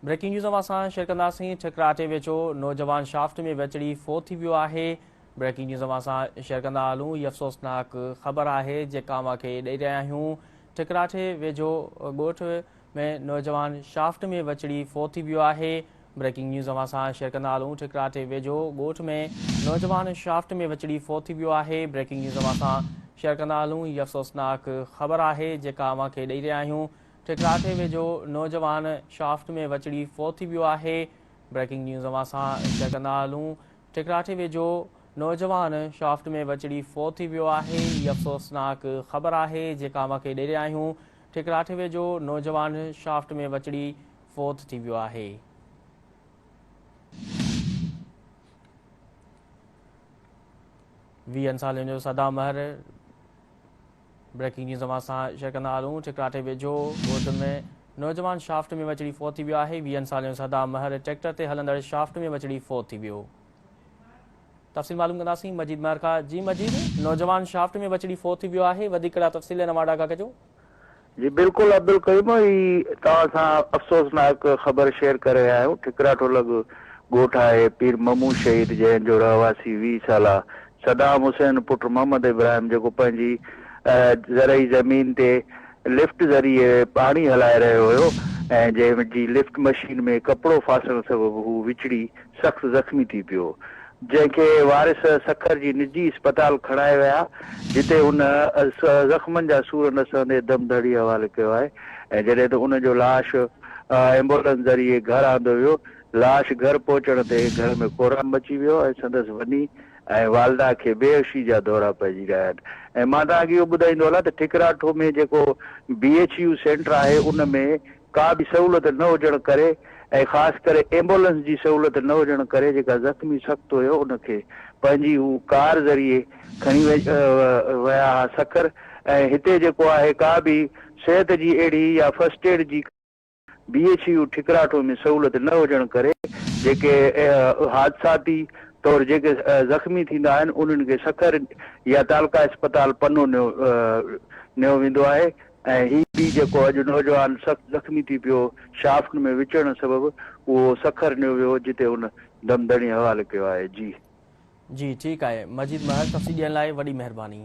Breaking news اوهان سان share ڪنداسين ٺڪراٽي ويجهو نوجوان شافٽ ۾ وچڙي فوت ٿي ويو آهي بريڪنگ نيوز اوهان سان شيئر ڪندا هلون هي افسوسناڪ خبر آهي جيڪا اوهان کي ڏئي رهيا آهيون ٺڪراٺي ويجهو ڳوٺ ۾ نوجوان شافٽ ۾ وچڙي فوت ٿي ويو آهي بريڪنگ نيوز اوهان سان شيئر ڪندا هلون ٺڪراٺي ويجهو ڳوٺ ۾ نوجوان شافٽ ۾ وچڙي فوت ٿي ويو آهي بريڪنگ نيوز اوهان سان شيئر ڪندا هلون هي افسوسناڪ خبر آهي جيڪا اوهان کي ڏئي رهيا آهيون ٺڪراٺي ويجهو نوجوان شافٽ ۾ وچڙي فوت ٿي ويو آهي، بريڪنگ نيوز اوهان سان شيئر ڪندا هلون، ٺڪراٺي ويجهو نوجوان شافٽ ۾ وچڙي فوت ٿي ويو آهي، هي افسوسناڪ خبر آهي جيڪا اوهان کي ڏئي رهيا آهيون، ٺڪراٺي ويجهو نوجوان شافٽ ۾ وچڙي فوت ٿي ويو آهي. ويهن سالن جو صدام مهر بريڪنگ نيوز اوهان سان شيئر ڪندا هلون ٺڪراٺي ويجهو ڳوٺ ۾ نوجوان شافٽ ۾ وچڙي فوت ٿي ويو آهي ويهن سالن جو صدام مهر ٽريڪٽر تي هلندڙ شافٽ ۾ وچڙي فوت ٿي ويو تفصيل معلوم ڪنداسين مجيد مهر کان جي مجيد نوجوان شافٽ ۾ وچڙي فوت ٿي ويو آهي وڌيڪ ڪهڙا تفصيل آهن اوهان آگاهه ڪجو. جي بلڪل عبدالقيوم هي توهان سان افسوسناڪ خبر شيئر ڪري رهيا آهيون ٺڪراٺو لڳ ڳوٺ آهي پير ممون شهيد جنهن جو رهواسي 20 سالا صدام حسين پٽ محمد ابراهيم جيڪو پنهنجي زرعي زمين تي لفٽ ذريعي پاڻي هلائي رهيو هيو ۽ جنهن جي لفٽ مشين ۾ ڪپڙو ڦاسڻ سبب هو وچڙي سخت زخمي ٿي پيو جنهن کي وارث سکر جي نجي اسپتال کڻائي ويا جتي هن زخمن جا سور نه سهندي دم ڌڙي حوالي ڪيو آهي ۽ جڏهن ته ان جو لاش ايمبولنس ذريعي گهر آندو ويو لاش گهر پهچڻ تي گهر ۾ ڪهرام مچي ويو ۽ سندس وني ۽ والده کي بيهوشي جا دورا پئجي رهيا آهن ۽ مان توهان کي اهو ٻڌائيندو هلان ته ٺڪراٺو ۾ جيڪو بي ايڇ يو سينٽر آهي ان ۾ ڪا به سهولت نه هجڻ ڪري ۽ خاص ڪري ايمبولنس جي سهولت نه هجڻ ڪري جيڪا زخمي سخت هيو ان کي پنهنجي هو ڪار ذريعي کڻي ويا ها سکر ۽ هتي جيڪو آهي ڪا به صحت جي اهڙي يا فرسٽ ايڊ جي بي ايڇ يو ٺڪراٺو ۾ سهولت نه هجڻ ڪري جيڪي حادثاتي طور جيڪي زخمي ٿيندا آهن انهن کي سکر يا تعلقه اسپتال پنو نيو ويندو آهي ۽ هي به جيڪو اڄ نوجوان سخت زخمي ٿي پيو شافٽ ۾ وچڙڻ سبب اهو سکر نيو ويو جتي هن دم ڌڻي حوالي ڪيو آهي جي. جي ٺيڪ آهي مجيد مهر تفصيل ڏيڻ لاء وڏي مهرباني.